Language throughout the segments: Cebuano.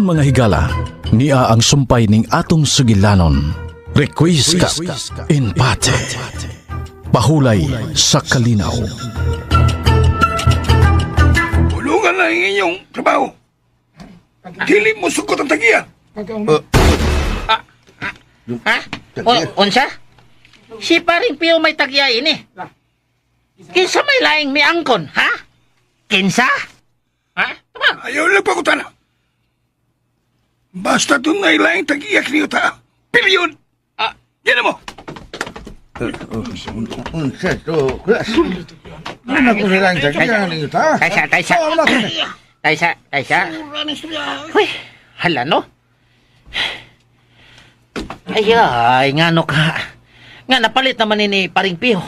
Karon mga higala, nia ang sumpay ning atong sugilanon. Requiescat in pace. Pahulay sa kalinaw. Tulungan na ang inyong trabaho. Dili mo sukot ang tagiya. Ha? O, unsa? Si paring Pio may tagya ini. Kinsa may laing miangkon, ha? Kinsa? Ha? Tama. Ayaw lang pagutana. Basta doon na ilaing tagiya kiniyo ta. Pilyon! Ah. Yan mo! Unsa to, Kulas? Ano ko sila ang tagiya ninyo ta? Taysa, taysa. Taysa, taysa. Uy, hala no? Ay, ay, nga no ka. Nga napalit naman ni paring Pio.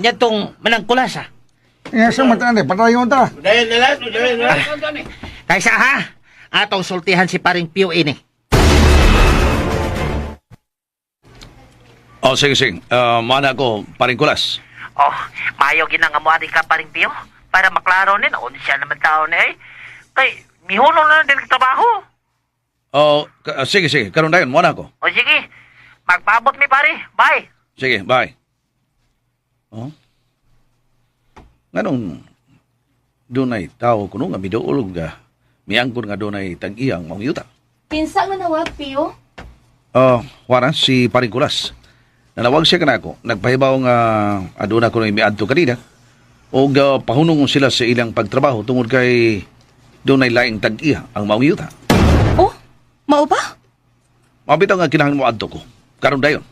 Yan tong manangkulas, ha? Nga sa mata ni patayon ta. Taysa, ha? Atong sultihan si paring Pio ini. Oh, sige, sige. Mana ko, paring kulas. Oh, maayo ginangamuari ka paring Pio para maklaro ni na unsa naman tao ni eh. Kay mihunong na din trabaho. Oh, sige, sige. Karon dayon, mana ko. O sige, magpaabot mi pare. Bye. Sige, bye. Oh? Nganong dunay tao kuno nga miduol nga miangkon nga dunay tag-iyang maong yuta. Kinsa nga nawag, Pio? Oh, wala si paring kulas. Nanawag siya kanako, nagpahibaw nga aduna ko miadto kanina. Og pahunong sila sa ilang pagtrabaho tungod kay dunay laing tag-iya ang maong yuta. Oh, mao ba? Mabitaw nga kinahanglan mo adto ko. Karon dayon.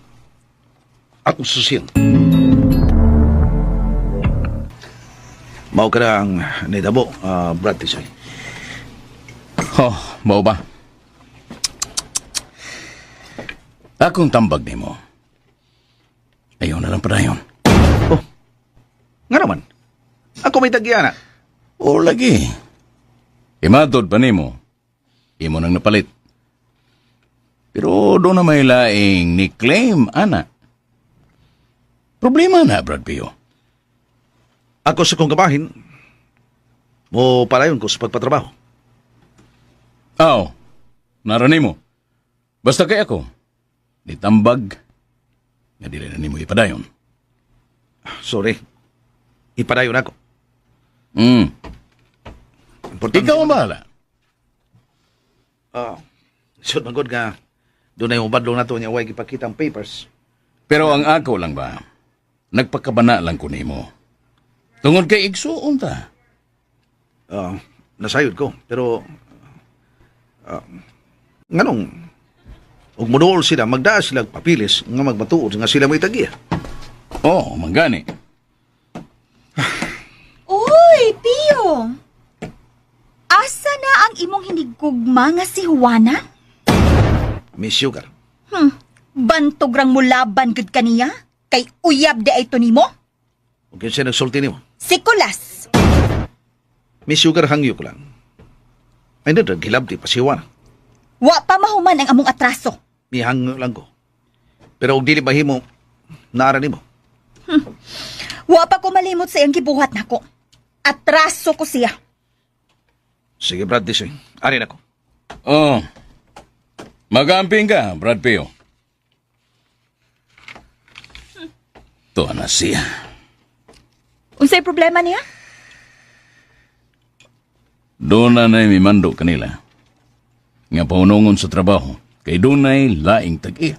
Akong susiyan. Mao ka na ang nitabo, Brad Tisoy. Oh, mao ba? Akong tambag nimo. Ayaw na lang padayon. Oh, nga naman. Ako may tagya na. O lagi. Imatod pa nimo. Imo nang napalit. Pero doon na may laing ni claim, ana. Problema na, Brad Pio. Ako sa kong kabahin, mo palayon ko sa pagpatrabaho. Aw, nara nimo. Basta kay ako, nitambag, nga dili na nimo ipadayon. Sorry. Ipadayon ako. Importante. Ikaw ang bahala. Oh. Sure, magod nga. Doon na yung badlong na to niya, way gipakita ang papers. Pero ang ako lang ba, nagpakabana lang ko nimo. Tungod kay igsuon ta. Ah, nasayod ko. Pero, nganong, ug muduol sila, magdaa sila og papilis nga magbatuod nga sila may tagiya. Oh, manggani. Uy, Pio! Asa na ang imong hinigugma nga si Juana? Miss Sugar. Bantog rang mulaban gud kaniya? Kay uyab di ay to nimo? Ug kinsa nagsulti nimo? Si Kulas. Miss Sugar hangyo ko lang. Ay na gilabti pa si Juana. Wa pa mahuman ang among atraso. Mihangyo lang ko. Pero og dili mahimo, naara nimo. Wa pa ko malimot sa iyang gibuhat nako. Atraso ko siya. Sige, Brad Tisoy. Ari na ko. Oh. Magamping ka, Brad Pio. Tuwa na siya. Unsay problema niya? Doon na na'y mimando kanila. Nga paunongon sa trabaho, kay doon na'y laing tag-iya.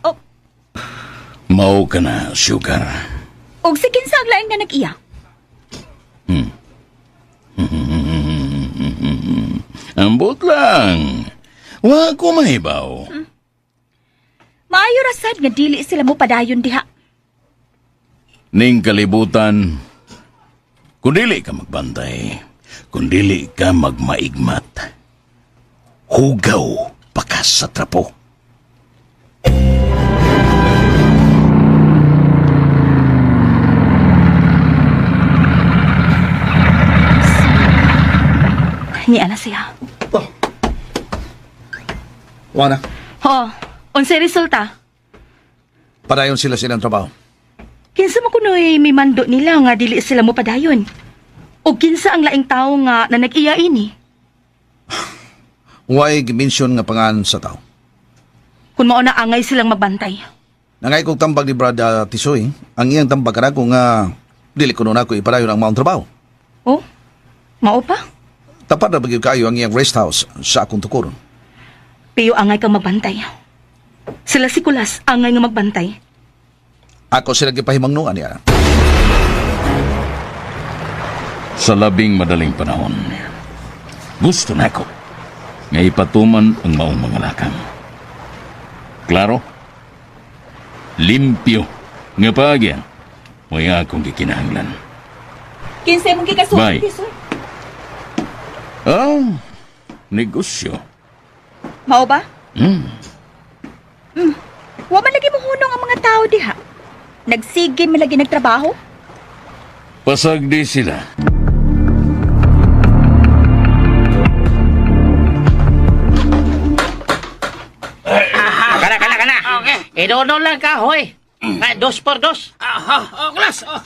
Oh. Mao ka na, sugar. Og si kinsa ang laing nga nag-iya? Ambot lang. Wa ko mahibaw. Maayo ra sad nga dili sila mo padayon diha. Ning kalibutan, kung dili ka magbantay, kung dili ka magmaigmat, hugaw pa ka sa trapo. Niya na siya. Oh. Juana, Oh, unsay resulta? padayon sila silang trabaho. Kinsa man kunoy may mando nila nga dili sila mo padayon. O kinsa ang laing tawo nga na nag-iya ini? Way gimension nga pangan sa tao. Kung mao na angay silang magbantay. Nangay kog tambag ni Brad Tisoy, ang iyang tambag kanako nga dili kuno nako ipadayon ang maong trabaho. Oh, mao pa? Tapat na bagyo kayo ang iyang rest house sa akong tukuron. Piyo angay kang magbantay. Sila si Kulas angay nga magbantay. Ako sila gipahimangnuan niya. Sa labing madaling panahon, gusto nako nga ipatuman ang maong mga lakang. Klaro? Limpyo nga paagyan mo'y akong gikinahanglan. Kinsay mong gikasulti, Bye. Tisoy? Ah, negosyo. Mao ba? Hmm. Wa man lagi mohunong ang mga tao diha. Nagsige man lagi nagtrabaho. Pasagdi sila. Kana, kana, kana. Okay. Idono lang ka, hoy. Nga, dos por dos. Ah, oh, kelas. Oh,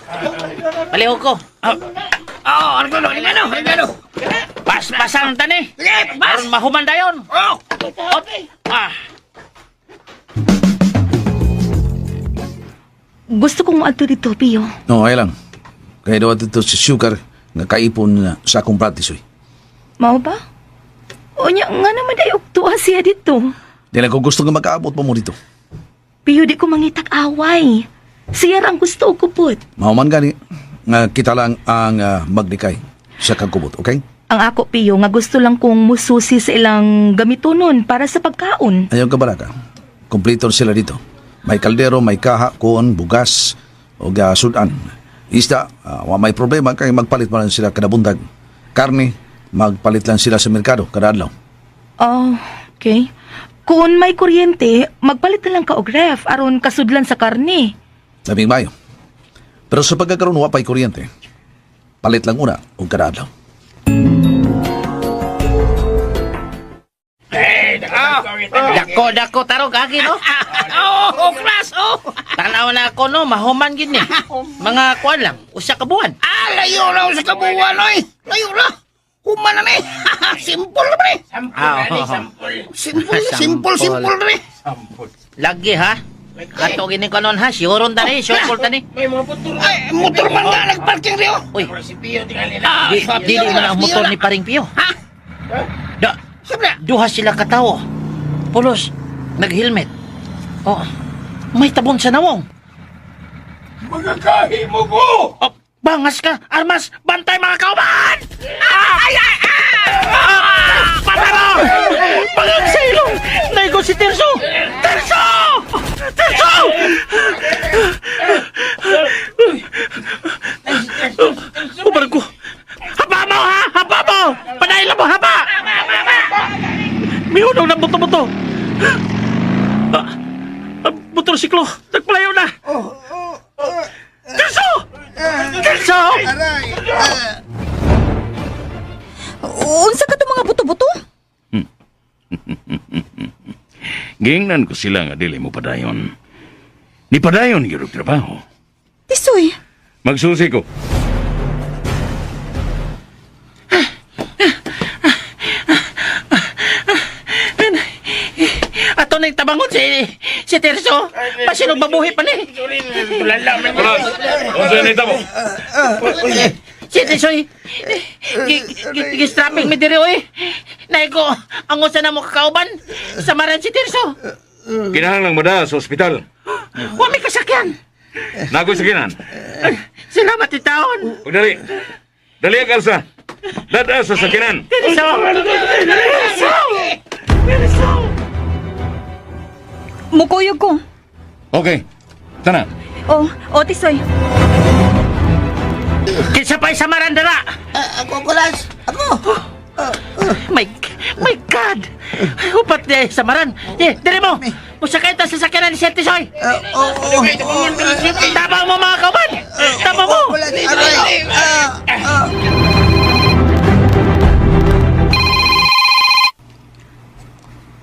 Palihog ko. oh, ano ano ano ano. Pas, pasan tani. Sige, pas. Aron mahuman dayon. Oh, Op. Ah. Gusto kong moadto dito, Piyo. No, ay lang. Kaya daw dito si Sugar nga kaipon na sa akong Brad Tisoy. Mao ba? Unya, nga naman ay uktuha siya dito. Di lang ko gusto nga makaabot pa mo dito. Piyo, di ko mangitag away. Siya ra ang gusto ko put. Mauman gani nga kita lang ang maglikay sa kagkubot, okay? Ang ako, Piyo, nga gusto lang kong mususi sa ilang gamitonon para sa pagkaon. Ayaw ka baraka. Kompleto sila dito. May kaldero, may kaha, kuon, bugas, o sudan. Isda, wa may problema kay magpalit man lang sila kada buntag. Karne, magpalit lang sila sa merkado kada adlaw. Oh, okay. Kung may kuryente, magpalit na lang ka og ref aron kasudlan sa karne. Labing mayo. Pero sa pagkakaroon wa pa'y kuryente. Palit lang una og kada adlaw. Dako, dako, tarong kagi, no? oh, oh, kelas. Oh. Tanaw na ako, no? Mahuman gid ni. Mga kuan lang, usa ka buwan. Ah, layo na sa kabuwan oy. Layo na. Human na ni. Simple na ni. Ah, oh, oh. Simple, simple, simple na ni. Lagi, ha? Ato gini kanon ha, sure tani, sure tani. Ay, motor man nga nagparking riyo. Uy, Ah, di, dili man ang motor ni Paring Pio. Ha? Da, Siyempre. duha sila katawo. Pulos, nag-helmet. Oh, may tabon sa nawong. Magakahi mo ko! Oh, bangas ka! Armas! Bantay mga kauban! Ah! Ay, ay, ah! Patay mo! Bangang sa ilong! Naigo si Tirso! Tirso! Tirso! Ubar ko! Hapa mo, ha! Hapa mo! Panaila mo, hapa! Miunaw na buto-buto! Ah, ang motorsiklo! Nagpalayo na! Tirso! Tirso! Unsa ka to mga buto-buto? Giingnan ko sila nga dili mo padayon. Ni padayon gyud og trabaho. Tisoy, Magsusi ko. Ato na tabangon si Tirso. Pasinong babuhi pa ni. Unsa ni tabo? Si Tirso, gistrapping mi diri oy. Naigo, ang usa na mo kakauban. Samaran si Tirso. Kinahanglan mo da sa ospital. Wa may kasakyan. Nagoy sa kinan. Salamat taon. Ug dali. Dali ang alsa. Dada sa sakinan. Tirso! Tirso! Tirso! mukuyog ko. Okay. Tana. Oh, oh Tisoy. Kinsa pa'y samaran dara? Ako, kelas. Ako. My, my God! Upat di samaran. Di, diri mo. Musakay ta sa sakyanan ni Sir Tisoy. Oh, oh, Tabang mo mga kauban! Tabang mo! Kulas, aray! Ah, ah.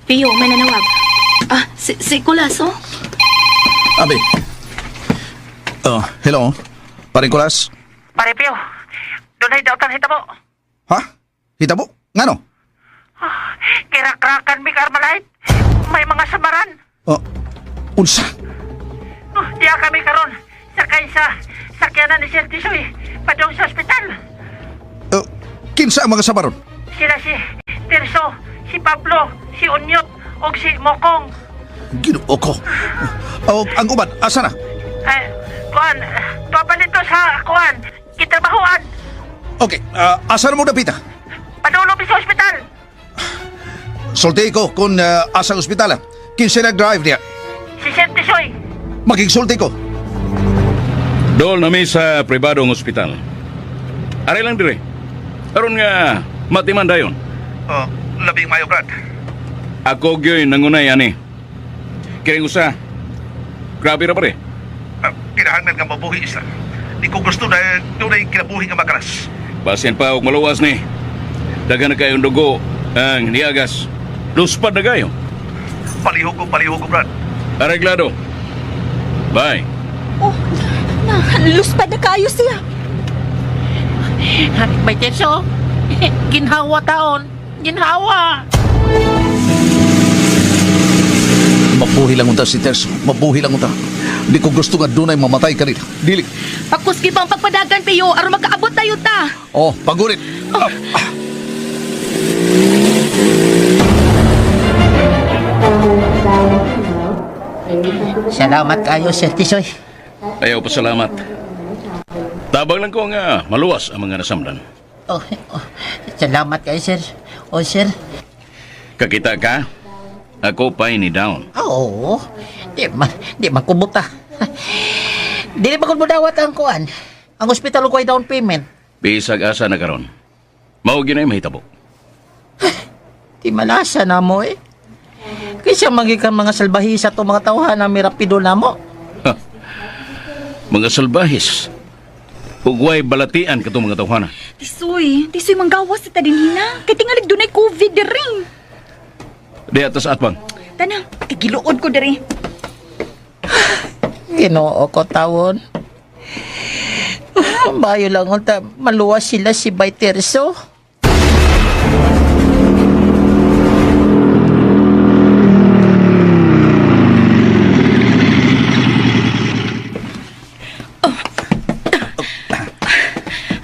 Piyo, may nanawag. Ah, si Kulas, oh. Abi. Oh, hello. Paring Kulas. Pare Pio, dunay daw tan hitabo. Ha? Hitabo? Ngano? Kirakrakan mi Carmelite. May mga samaran. Oh, unsa? Oh, diya kami karon. Sakay sa sakyanan ni Sir Tisoy. Padong sa ospital. Kinsa ang mga samaron? Sila si Tirso, si Pablo, si Unyot, og si Mokong. Ginoo ko. Oh, ang uban, asa na? Eh, kuan, tuwa nito sa kuan, kitrabahoan. Okay, asa na mo dapita? Padulong mi sa ospital. Sulti ko kung asa ang ospital. Kinsa nag-drive niya? Si Sir Tisoy. Magigsulti ko. Dol na mi sa pribadong ospital. Aray lang dire. Aron nga matiman dayon. Oh, labing mayo, Brad. Ako gyoy nangunay ani. Kiring usa. Grabe ra pare. Kinahanglan nga mabuhi isla. Di ko gusto na dunay kinabuhi nga makaras. Basin pa og maluwas ni. Daghan na kayong dugo ang niagas. Luspad na kayo. Palihog ko, palihog ko, Brad. Areglado. Bye. Oh, na, luspad na kayo siya. May Tirso, ginhawa taon. Ginhawa. Mabuhi lang unta si Terso. Mabuhi lang unta. Di ko gusto nga dunay mamatay kanina. Dili. Pakuski pa ang pagpadagan, Pio, aron makaabot tayo ta. Oh, pagurit. Ah, ah. Salamat kayo, Sir Tisoy. Ayaw pasalamat. Tabang lang ko nga maluwas ang mga nasamdan. Oh, oh, salamat kayo, sir. Oh, sir. Kakita ka? Ako pa'y ni down. Ah, oo. Di man kubuta. Dili ba kun dawat ang kuan? Ang ospital ko ay down payment. Bisag asa na karon. Mao ginay mahitabo. Di malasa na mo eh. Kaysa magikan mga salbahisa to mga tawhan na mirapido na mo. Mga salbahis. Ugway balatian katong mga tawhana. Tisoy, tisoy manggawas sa tadinhina. Kay tingalig dunay COVID diri. Di atas atbang. Tana, tigiluod ko diri. Ginoo ko tawon. Bayo lang unta maluwas sila si Bay Terso.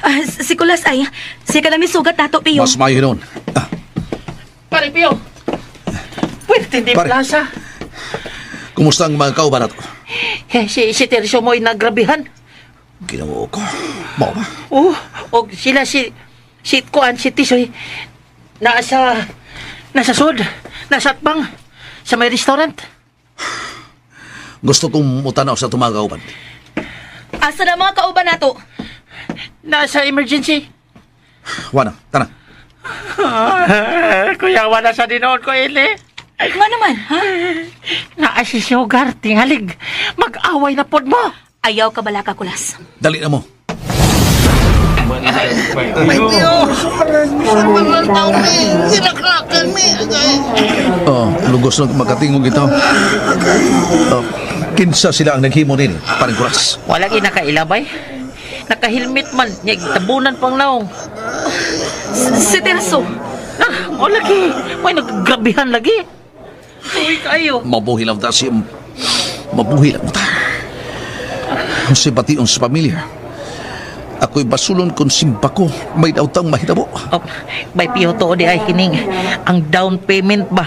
Ah, si Kulas ay, siya ka lang ni sugat nato, Pio. Mas mayo noon. Ah, Pare Pio. Pwede di Pare. plaza. kumusta ang mga kauban nato? Eh, si Terso mo'y nagrabihan. Ginoo ko. Mao ba? Oh, og sila si kuan si Tisoy nasa nasa sud, nasa atbang sa may restaurant. Gusto kong mutanaw sa itong mga kauban. Asa na mga kauban nato? Nasa emergency. Juana, tana. Kuya, wala sa dinoon ko, Eli. Nga naman, ha? Naa si Sugar, tingalig. Mag-away na pod mo. Ayaw ka bala ka, Kulas. Dali na mo. Oh, lugos na makatingog ito. Oh, kinsa sila ang naghimo nini, paring kuras. Wala gi nakailabay. Nakahilmit man, nya tabunan pang naong. Si Terso. Ah, mo lagi. May naggrabihan lagi. Uy, kayo. Mabuhi lang ta si... Mabuhi lang ta. Ang simpation sa pamilya. Ako'y basulon kung simpa ko. May dautang mahitabo. Oh, may piyo to di ay kining ang down payment ba.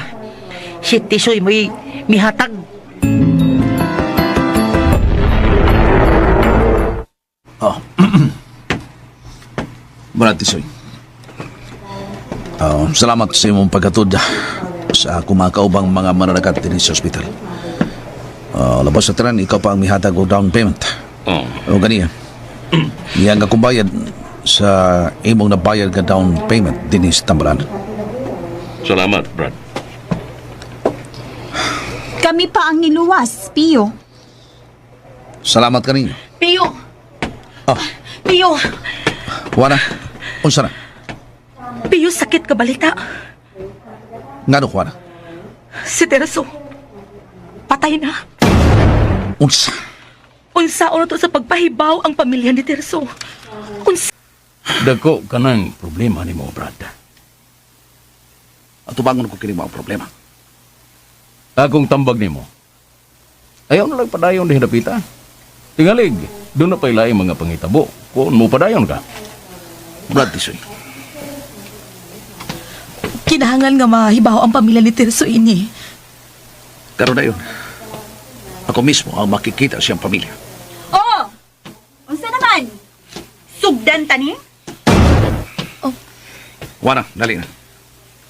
Si Tisoy mo'y mihatag. Oh. Brad Tisoy. Oh, salamat sa imong paghatod sa kumakaubang mga mananagat din sa ospital. Oh, labas sa tanan, ikaw pa ang mihatag og down payment. Oh. O ganiya. Iyang kakumbayad sa imong nabayad nga down payment dinhi sa Tambalan. Salamat, Brad. Kami pa ang niluwas, Pio. Salamat kaninyo. Pio! Ah, Pio! Juana, unsa na? Pio, sakit ka balita. Ngano, Juana? Si Terso, patay na. Unsa? Unsa ono to sa pagpahibaw ang pamilya ni Terso. Unsa Dako kanang problema nimo, Brad. Atubangon ko kini mga problema. Akong tambag nimo. Ayaw na lang padayon di hidapita. Tingalig, doon na pa'y laing mga pangitabo. Kung mo padayon ka. Brad Tisoy. Kinahanglan nga mahibaw ang pamilya ni Tirso ini. Karon na yun. Ako mismo ang makikita siyang pamilya. Oh! Unsa naman? Sugdan tani? Juana, dali na.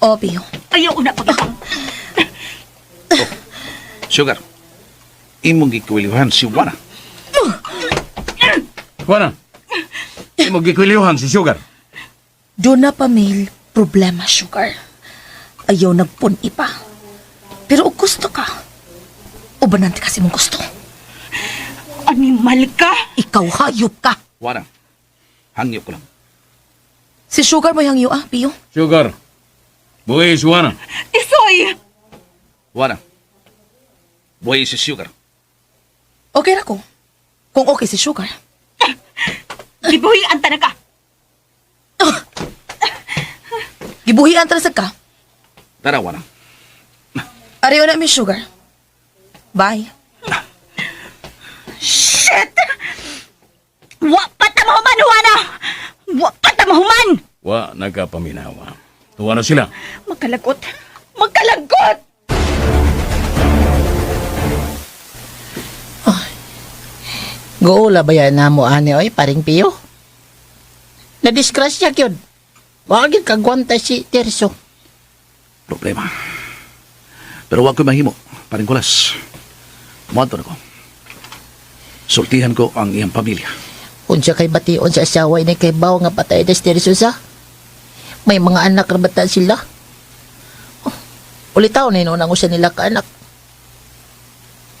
O, Pio. Ayaw una pag Sugar, imong gikwilihan si Juana. Juana, imo gikwilihan si Sugar. Doon na pa, Mel, problema, sugar. Ayaw nagpun-i pa. Pero og gusto ka, ubanan ti kasi mong gusto. Animal ka! Ikaw hayop ka. Juana, hangyo ko lang. Si Sugar mo yung ah, Pio. Sugar, buhi si Juana. Tisoy! Juana, buhay si Sugar. Okay ra ko. Kung okay si Sugar. Gibuhi ang tanaka! Gibuhian talaga ka. Tara, Juana. Ariyo na mi Sugar. Bye. Shit! Wa pa ta mahuman, Juana! Wa pa ta mahuman! Wa nagkapaminawa. Tuwa na sila. Magkalagot! Magkalagot! Gola ba yan na mo ani oy paring piyo? Nadisgrasya gyud. Wa gyud kagwanta si Terso. Problema. Pero wag ko'y mahimo, paring kulas. Muadto na ko. Sultihan ko ang iyang pamilya. Unsa kay bation sa asawa ni kay Baw nga patay na si Terso sa? May mga anak ra bata sila. Oh, ulitaw na inuunang usa nila ka anak.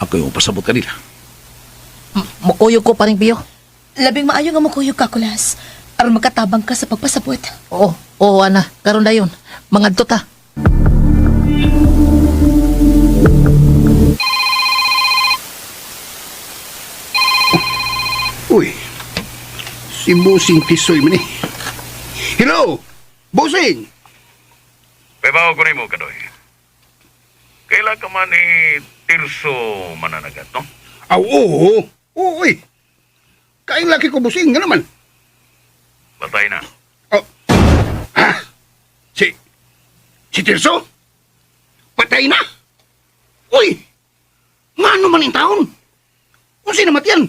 Ako yung pasabot kanila. Mukuyog ko paring piyo. Labing maayo nga mukuyog ka, Kulas. Aron makatabang ka sa pagpasabot. Oo, oo ana, karon dayon. Mangadto ta. Uy, si Busing Tisoy man eh. Hello, Busing! Pebaw ko nimo kadoy. Kaila ka man ni Tirso mananagat, no? Aw, oo, oo, uy. Kain laki ko, Busing, nga naman. Batay na. Oh. Ha? Si Tirso? Patay na? Uy! Ngano man yung taon? Kung sino yan?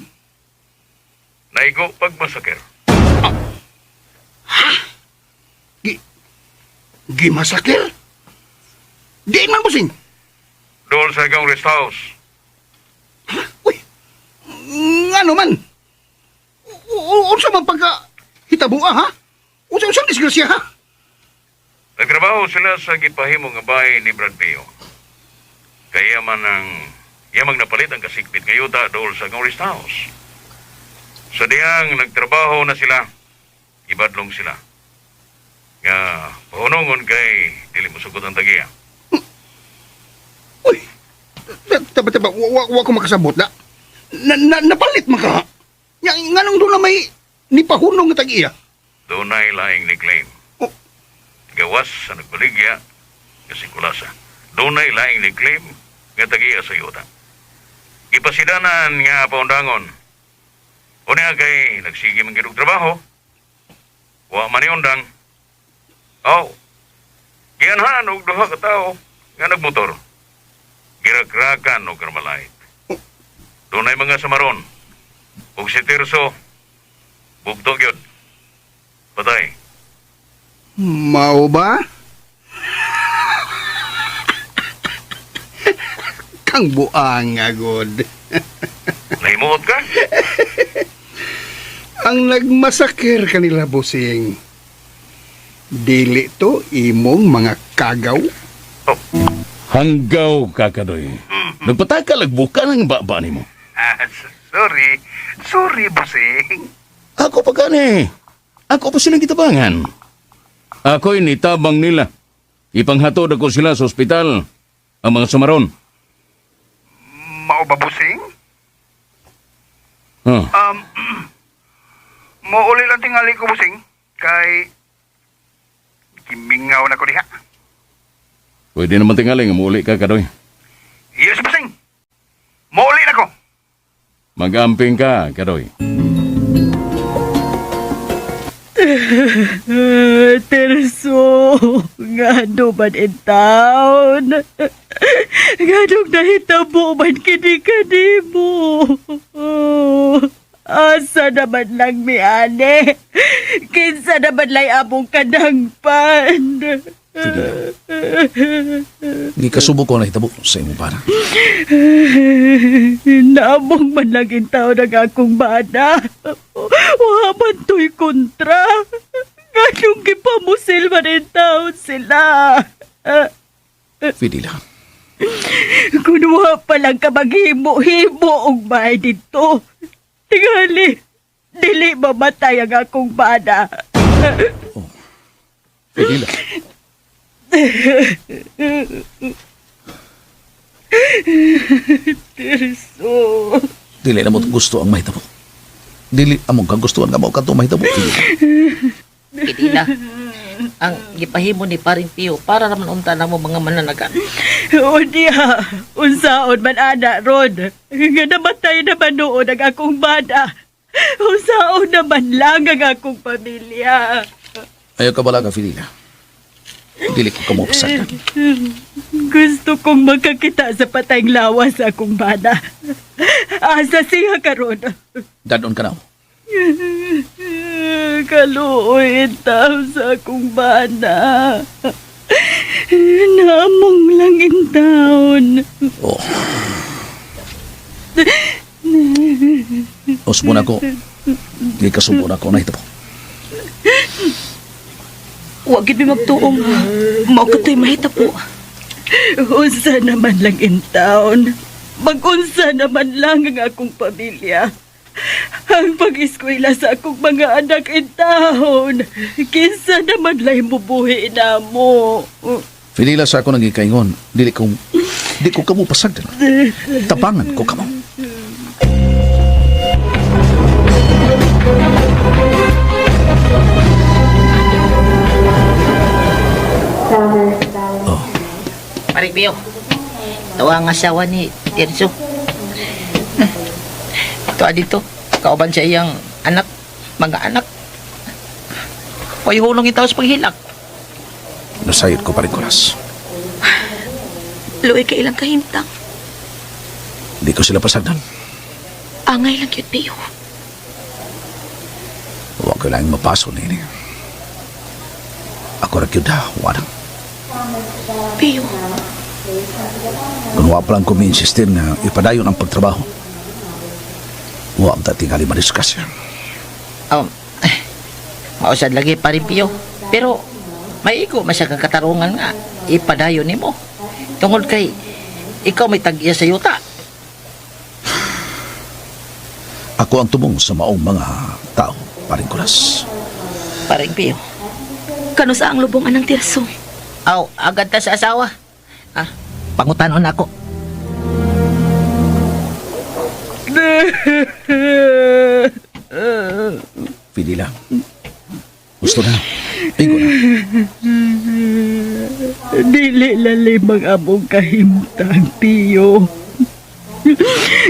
Naigo pagmasakir. Gi... Gimasakir? Diin man, Busing! Dool sa ikaw rest house. Uy! Ngano man? Unsa man pagka hitabua, ha? Unsa disgrasya, ha? Nagtrabaho sila sa gipahimo nga bahay ni Brad Pio. Kaya man ang yamang napalit ang kasikbit nga yuta dool sa akong rest house. Sa diyang nagtrabaho na sila, ibadlong sila. Nga pahunongon kay dili mosugot ang tagiya. Uy! Taba, taba, wa ko makasabot na. Napalit man ka, ha? Nga, nganong doon na may nipahunong nga tag-iya? Dunay laing ni claim. Oh. Gawas sa nagbaligya nga si Kulasa. Dunay laing ni claim nga tagiya sa yuta. Ipasidanan nga paundangon. Unya kay nagsige man gid og trabaho. Wa man undang. Oh. Gianhan og duha ka tawo nga nagmotor. Girakrakan og karmalait. Dunay mga samaron. Ug si Tirso bugtog yun. Patay. Mao ba? Kang buang agod. Nahimuot ka? Ang nagmasakir kanila, Busing. Dili to imong mga kagaw. Oh. Hanggaw ka, Kadoy. Nagpataka lagbuka ng baba nimo. Ah, sorry. Sorry, Busing. Ako pa gani. Ako pa silang gitabangan. Ako'y nitabang nila. Ipanghatod ako sila sa ospital. Ang mga samaron. Mao ba, Busing? Huh. Muuli lang tingali ko, Busing. Kay gimingaw na ko diha. Pwede naman tingali nga muuli ka, Kadoy. Yes, basing. Mauli na ko. Magamping ka, Kadoy. Terso, ngano man in town? Nganong nahitabo man kini kanimo? Asa naman lang mi ane? Kinsa naman lay among kadangpan? Fidela. Gikasubo ko na hitabo sa imong bana. Naamong man lang in taon ang akong bana. Wa man to'y kontra. Nganong gipamusil man in taon sila? Fidela. Kunwa pa lang ka maghimo-himo og bahay dito. Tingali, dili mamatay ang akong bana. Fidela. Tirso. Dili na mo gusto ang mahitabo. Dili among kagustuhan nga mao kadto mahitabo. Fidela. Pidila. Ang gipahimo ni Paring Pio para naman unta na mo mga mananagan. O diya, unsaon man ana ron. Nga namatay naman noon ang akong bana. Unsaon naman lang ang akong pamilya. Ayaw ka bala ka, Fidela. Dili ko kamo pasagdan. Gusto kong makakita sa patayng lawas sa akong bana. Asa siya karon. Dadon ka na. Kaluoy taw sa akong bana. Naamong lang in town. Oh. Usbo na ko. Gikasubo na ko na hitabo. Wa gid mi magtuong. Mao katoy mahita po. Unsa naman lang in town. Magunsa naman lang ang akong pamilya. Ang pag-eskwela sa akong mga anak in town. Kinsa naman lay mubuhi na mo. Fidela sa ako nang gikaingon. Dili ko di ko kamo pasagdan. Tapangan ko kamo. Paring Pio, ito ang asawa ni Tirso. Ito dito, kauban sa iyang anak, mga anak. Pa'y hulong itaw sa paghilak. Nasayod ko pa rin, Kulas. Luoy ka ilang kahimtang. Di ko sila pasagdan. Angay lang cute Pio. Wa ko lang mapaso nini. Ako ra gyud ha, wala. Pio. Kung wa pa lang ko mi-insistir nga ipadayon ang pagtrabaho. Wa ang tatingali madiskas. Mausad lagi Paring Pio. Pero maigo man siya kang katarungan nga. Ipadayon nimo. Tungod kay ikaw may tag-iya sa yuta. Ako ang tumong sa maong mga tao, paring Kulas. Paring Pio. Kano sa ang lubong anang Tirso? Aw, agad ta sa asawa. Ah, pangutanon ako. Fidela. Gusto na. Igo na. Dili lalim ang among kahimtang, Tiyo.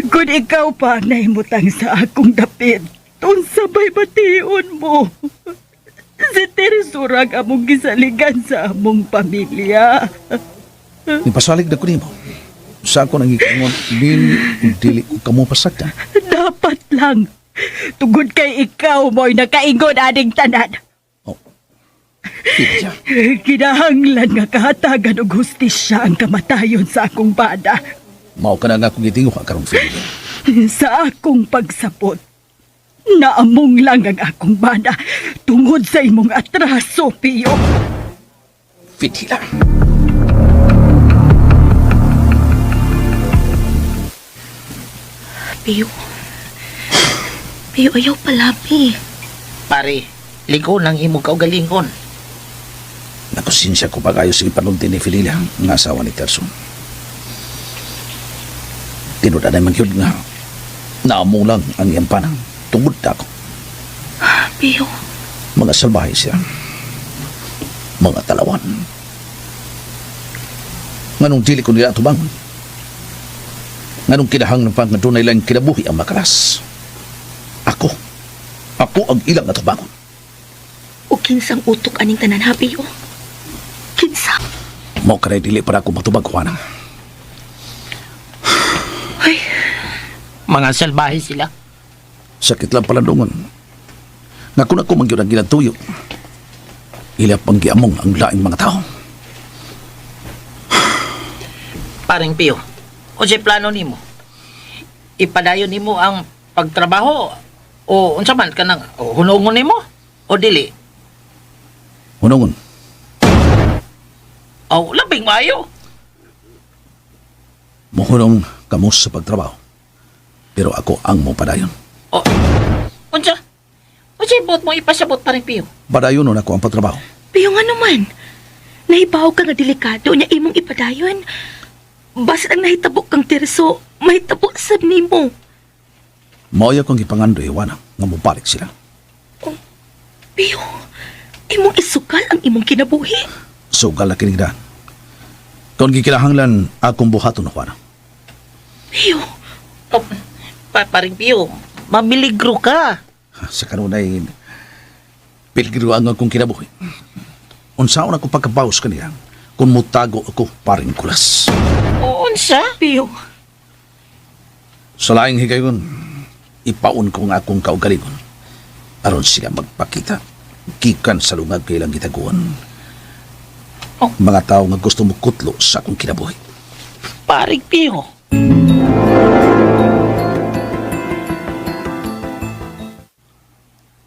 Kung ikaw pa ang nahimutang sa akong dapit, unsabay bation mo. Si Tirso rang among gisaligan sa among pamilya. Nipasalig na ko nimo. Sa ako nang gikaingon, dili ug dili ko kamo pasagdan. Dapat lang. Tugod kay ikaw mo'y nakaingon aning tanan. Oh. Fidela. Kinahanglan nga kahatagan og hustisya ang kamatayon sa akong bana. Mao ka na nga akong gitinguha karong Fidela. Sa akong pagsapot, naamong lang ang akong bana tungod sa imong atraso, Pio. Fidela. Pio. Pio, ayaw palabi. Pare, ligo ng imong kaugalingon. Nakonsensya ko pag-ayos sa ipanulti ni Fidela nga asawa ni Terso. Tinuod na man yun nga naamo lang ang iyang panang tungod na ako. Pio. Mga salbahe siya. Mga talawan. Nganong dili ko nila atubangon? Nganong kinahanglan pa nga dunay lang kinabuhi ang makalas? Ako. Ako ang ilang atubangon. O kinsang utok aning tanan ha, Pio? Kinsa? Mao kanay dili para ako matubag, Juana. Ay, Mga salbahe sila. Sakit lang palandungon. Nga kung ako man gyud ang ginatuyo, ila pang giamong ang laing mga tao. Paring Pio, unsay plano nimo? Ipadayon nimo ang pagtrabaho o unsa man kanang o hunungon nimo o dili? Hunungon, O labing maayo. muhunong kamo sa pagtrabaho. Pero ako ang mopadayon. O unsa? Unsay buot mo ipasabot, Paring Pio? Padayon nun ako ang pagtrabaho. Pio nga naman. Nahibaw ka nga delikado niya imong ipadayon. Basit ang nahitabo kang Tirso, mahitabo sad nimo. Mao akong gipangandoy, Juana, nga mobalik sila. Pio, imong isukal ang imong kinabuhi. Sugal na kinigdan. Kung gikinahanglan akong buhaton, Juana. Pio, O, Paring Pio, mamiligro ka. Sa kanunay, peligro ang akong kinabuhi. Unsaon ako pagkabawas kanila kung mutago ako paring kulas. O unsa? Pio, Sa laing higayon, ipaon ko nga akong kaugalingon. Aron sila magpakita, gikan sa lungag kailang gitaguan. Oh. Mga tao nga gusto mo kutlo sa akong kinabuhi. Paring Pio.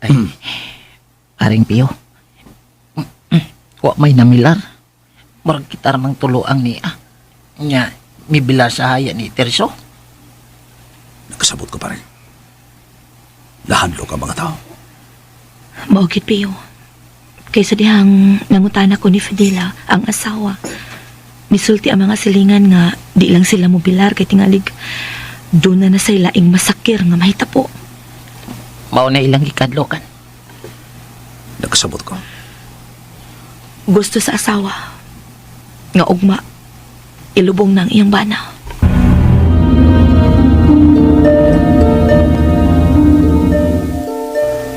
Ay, Paring Pio. Wa may namilar. Murag kita ramang tuloang niya. Nya, mibila sa haya ni Terso. Nakasabot ko pare. Lahanlok ang mga tao. Maugit, Pio. Kaysa dihang nangutana ko ni Fidela, ang asawa. Misulti ang mga silingan nga di lang sila mobilar kay tingalig. Doon na na sa laing masakir nga mahitapo. Mao na ilang gikadlokan. Nakasabot ko. Gusto sa asawa. Nga ugma. Ilubong ng iyang bana.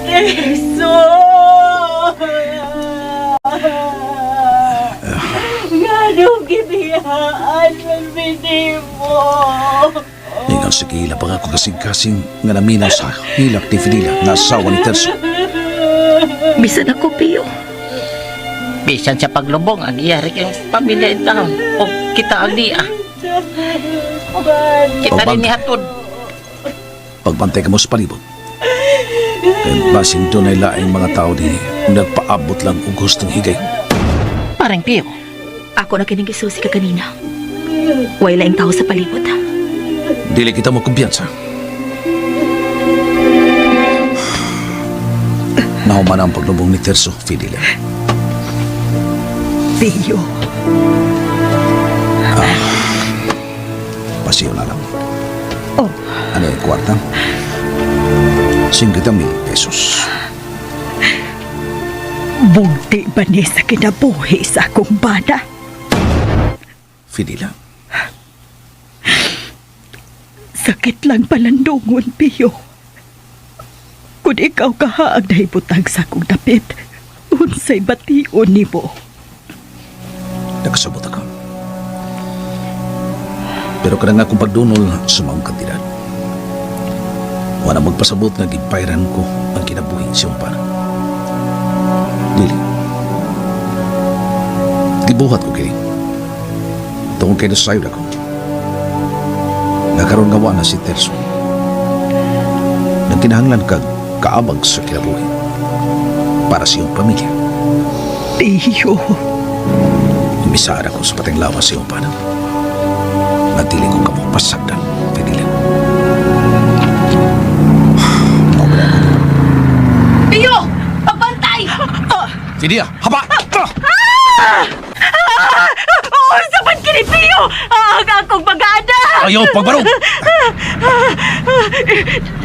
Terso! Nganong gibiyaan man mo? Ingaw sa gila pa nga ako kasing-kasing nga naminaw sa hilak ni Fidela nga asawa ni Terso. Bisan ako, Pio. Bisan sa paglubong, ang iyari ang pamilya in town. O kita ang niya. Kita rin ni Hatod. Pagbantay ka mo sa palibot. Kaya basin doon ay laing mga tao din nagpaabot lang og gustong higay. Paring Pio. Ako na kining gisusi ka kanina. Way laing tao sa palibot. Ha? Dili kita mo kumpiyansa. Nahuman ang paglubong ni Terso, Fidela. Pio. Pasiyo na lang. Oh. Ano yung kwarta? 50,000 pesos. Bunti ba ni sa kinabuhi sa akong bana? Fidela, Sakit lang palandungon, Pio. Kung ikaw kaha ang nahibutang sa akong dapit, unsay bation nimo. nakasabot ako. Pero kanang akong pagdunol sa maong kantidad. Wala magpasabot nga gipairan ko ang kinabuhi sa iyong pana. Dili. Gibuhat ko kini. Tungkol kay nasayod ako. Nakaroon nga wa na si Terso. Nagkinahanglan kag kaabag sa kinabuhi para sa iyong pamilya. Pio. Umisaan ako sa pateng lawas sa iyong pana. Natili ko kamo pasagdan, Fidela. Mao ba na ako? Pio! Pagbantay! Fidela, haba! Oo, sa man kini, Pio! Ang akong mga anak! Ayaw, pagbarog!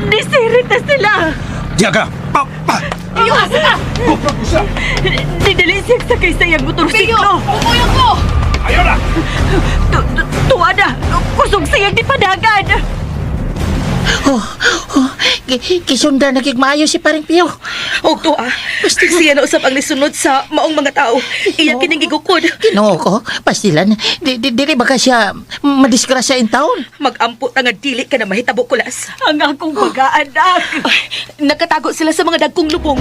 Nisirit na sila! Diya ka! Pa! Pa! Pio, asa ka? Didali siya sakay sa iyang motorsiklo! Pio, umuyo ko! Ayaw na! Tuwa na! Kusog siyang di padagan! Oh, oh, kisundan na kig maayo si paring Pio. Og tuwa, siya na usap ang nisunod sa maong mga tao. Iya kining gigukod. Ginoo ko, pastilan, di, dili ba ka siya madisgrasya in town? Magampo ta nga dili ka na mahitabo, Kulas. Ang akong pag-aanak. Nakatago sila sa mga dagkong lubong.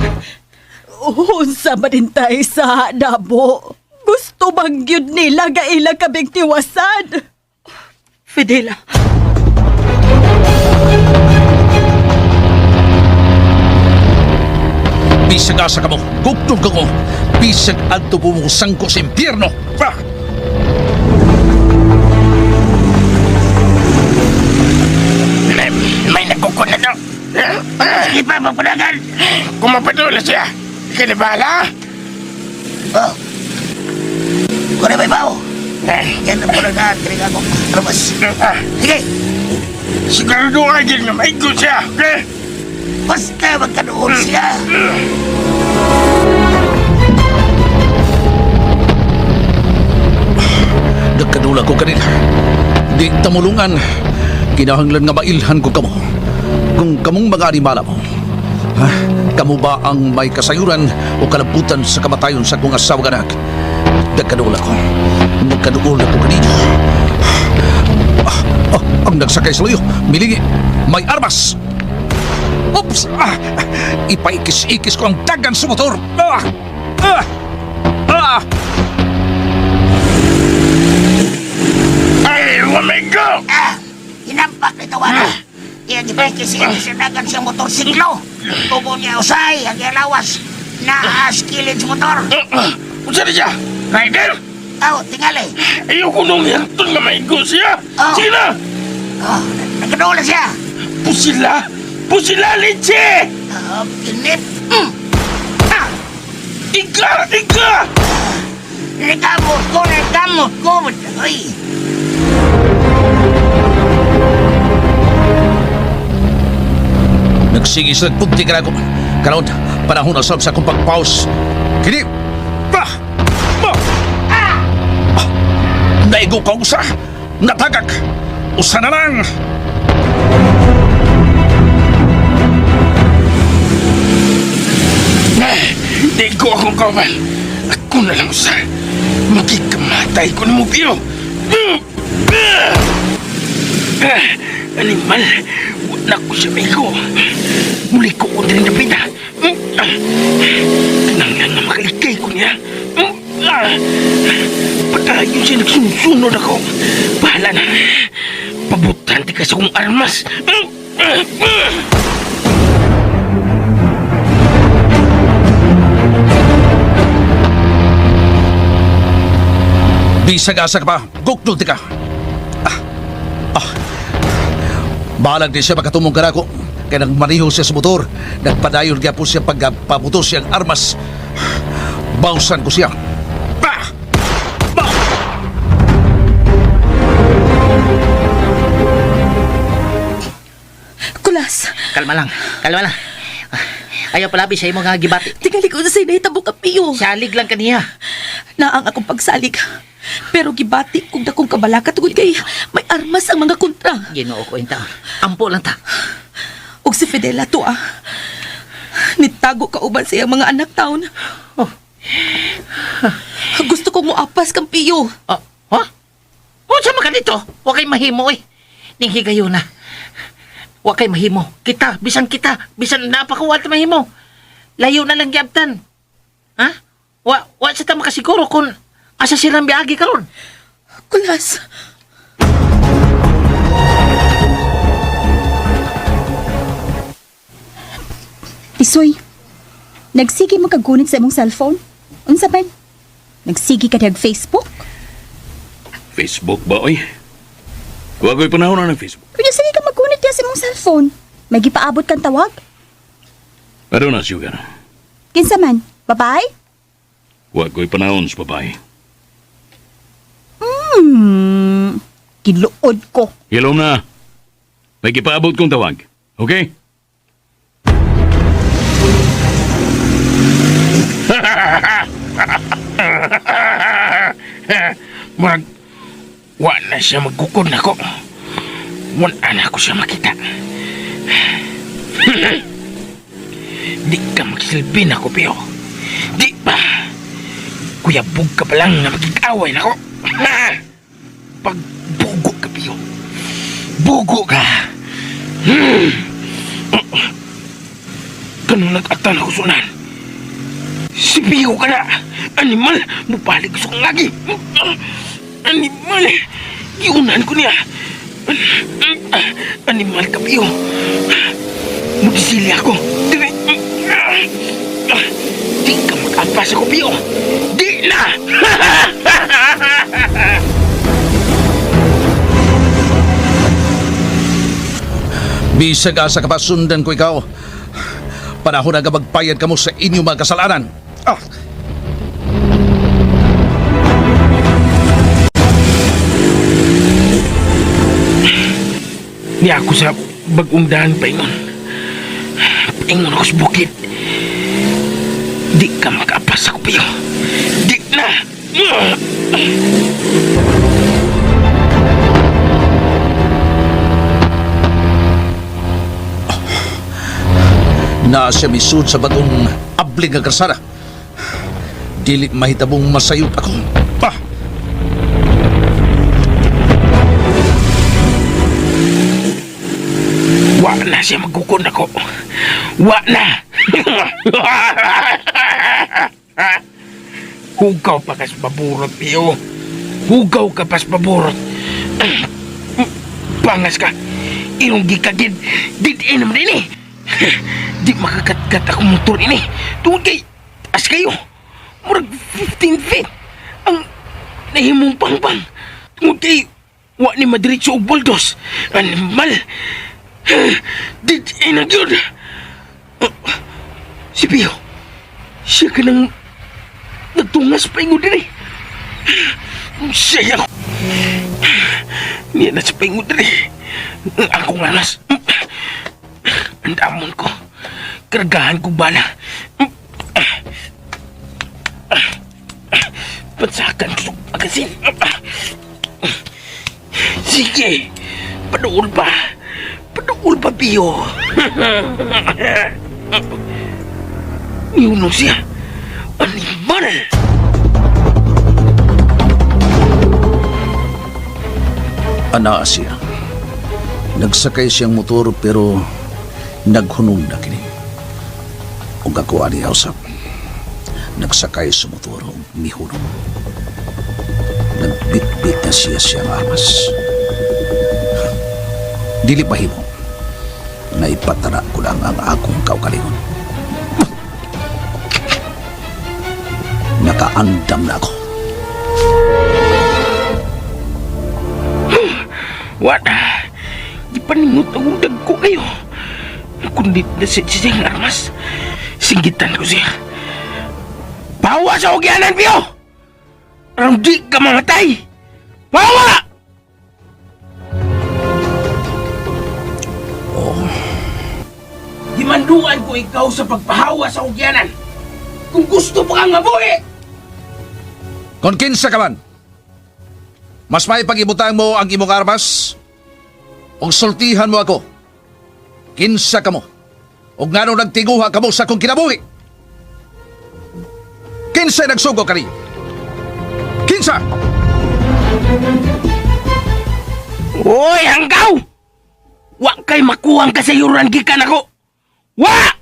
Unsa man din tayo sa dabo. Gusto bang gyud nila nga ila kaming tiwasan? Fidela. Bisag asa ka mo, gugtog ka ko. Bisag adto po mo sangko sa impyerno. Ah! May nagkukon na daw. Sige pa, magpadagan. Kung mapadula siya, ikaw na bahala. Oh. Kung may bao. Yan ang pulagaan. Kaya ako. Armas. Sige. Sigurado ka dyan na maigo siya, okay? Basta magkaroon siya. Nagkadula ko kanina. Di tamulungan. Kinahanglan nga mailhan ko kamo. Kung kamong mga animala mo. Ha? Kamo ba ang may kasayuran o kalabutan sa kamatayon sa akong asawa ganak? Nagkadula ko. Nagkaduol ko kanina. Ah, ah, ang nagsakay sa luyo, milingi, may armas! Oops! Ah, ipaikis-ikis ko ang dagan sa motor! Ah! Ah! Ah! Ay, wamaigo! Ah! Hinampak ni Tawana. Iya, gipikis-ikis dagan siyang motorsiklo. Tubo niya usay, ang lawas. Naas kilid sa motor. Unsa na siya? Rider? Aw, tingali. Ayoko nung hirton nga maigo siya. Oh. Sige na! Oh, nagkadola siya. Pusila! Pusila, leche! Oh, kinip. Mm. Ah! Ika! Ika! Nagkamot ko, nagkamot ko. Ay, Nagsige sila punti ka na. Karon, panahon na sab sa akong pag-pause. Kini! Bah! Bah! Ah! Naigo ka usa! Natagak! Usa na lang! Di ko akong kawan. Ako na lang usa. Magikamatay ko na mo, Pio. Animal, wala ko siya maigo. Muli ko ko din napita. Kinanglan na makalikay ko niya. Patayon siya nagsunsunod ako. Bahala na. Pabutante ka sa kong armas. Bisag asa ka pa, gukdol ti ka. Ah, ah. Balag di siya makatumong kanako. Kaya nagmaniho siya sa motor. Nagpadayon kaya po siya pagpaputo siyang armas. Bawsan ko siya. Bah! Bah! Kulas, Kalma lang, kalma lang. Ayaw palabi sa imo nga gibati. tingali ko sa nahitabo ka, Pio. Salig lang kaniya. Naang akong pagsalig. Pero gibati kong dakong kabalaka tungod kay may armas ang mga kontra. Ginoo ko intaon. Ampo lang ta. Og si Fidela to ah. Nitago ka uban sa iyang mga anak taon. Oh. Gusto kong muapas kang Piyo. Oh, ha? Unsa man ka dito? Wa kay mahimo oy. Ning higayon na. Wa kay mahimo. Kita, bisan kita, bisan napakuwat mahimo. Layo na lang giabtan. Ha? Wa sa ta makasiguro kung asa silang biagi karon. Kulas. Tisoy, nagsige mo kagunit sa imong cellphone? Unsa man? Nagsige ka dag Facebook? Facebook ba, oy? Wa ko'y panahon na ng Facebook. Kunya sige ka maggunit diya sa imong cellphone. May gipaabot kang tawag. Pero na, sugar. Kinsa man? Babae? Wa ko'y panahon sa babae. Giluod ko. Hilom na. May gipaabot kong tawag. Okay? Murag, wa na siya magkukod nako. Wala na ako siya makita. Di ka magsilbi nako, Pio. Di ba? Kuyabog ka pa lang na magkikaway nako. Pagbugo ka, Pio. Bugo ka. Kanong nag-atan ako sunan. Si Pio ka na. Animal, mubalik sa kong lagi. Animal, giunahan ko niya. Animal ka, Pio. Magisili ako. Dili. Di ka mag-ampas ako, Pio. Di na! Bisag asa ka pa sundan ko ikaw. Panahon na magpayad kamo sa inyong mga kasalanan. Ah! Niya ako sa bagong daan, paingon. Paingon ako sa bukid. Di ka makaapas ako, Pio. Di na! Naa siya misud sa bagong abling nga karsada. Dili mahitabong masayop ako. Ah! Wa na siya magkukon ako. Wa na! Hugaw pa kas paburot, Pio. Hugaw ka pas paburot. Pangas ka. Irong gikagid. Did naman ini. Di makakatkat akong motor ini. Tungod kay, as kayo. Murag 15 feet. Ang nahimong pangpang. Tungod kay, wa ni madiretso og buldos. Animal. Did na gyud. Si Pio. Siya ka nang nagtungas pa ingon diri. Siya ako. Niya na sa paingon diri. Akong lanas. Ang damon ko. Kargahan ko bala. Pansakan ko sa magasin. Sige. Paduol pa. Paduol pa, Pio. Niuno siya. Animal! Anaa siya. Nagsakay siyang motor pero naghunong na kini. Ug ako ani usap. Nagsakay sa motor ug mihunong. Nagbitbit na siya siyang armas. Dili mahimo. Naipatara ko lang ang akong kaugalingon. Nakaandam na ako. Wala. Di paningot ang undag ko kayo. Kundi na siya siyang armas. Singgitan ko siya. Pawa sa ugyanan, Pio! Aron di ka mamatay! Pawa! Oh. Gimanduan ko ikaw sa pagpahawa sa ugyanan. Kung gusto pa kang mabuhi! Kung kinsa ka man, mas may pag-ibutang mo ang imong armas, o sultihan mo ako. Kinsa ka mo, o ngano nagtiguha ka mo sa akong kinabuhi. Kinsa nagsugo kaniyo? Kinsa? Hoy, hanggaw! Wa kay makuhang kasayuran gikan ako! Wa!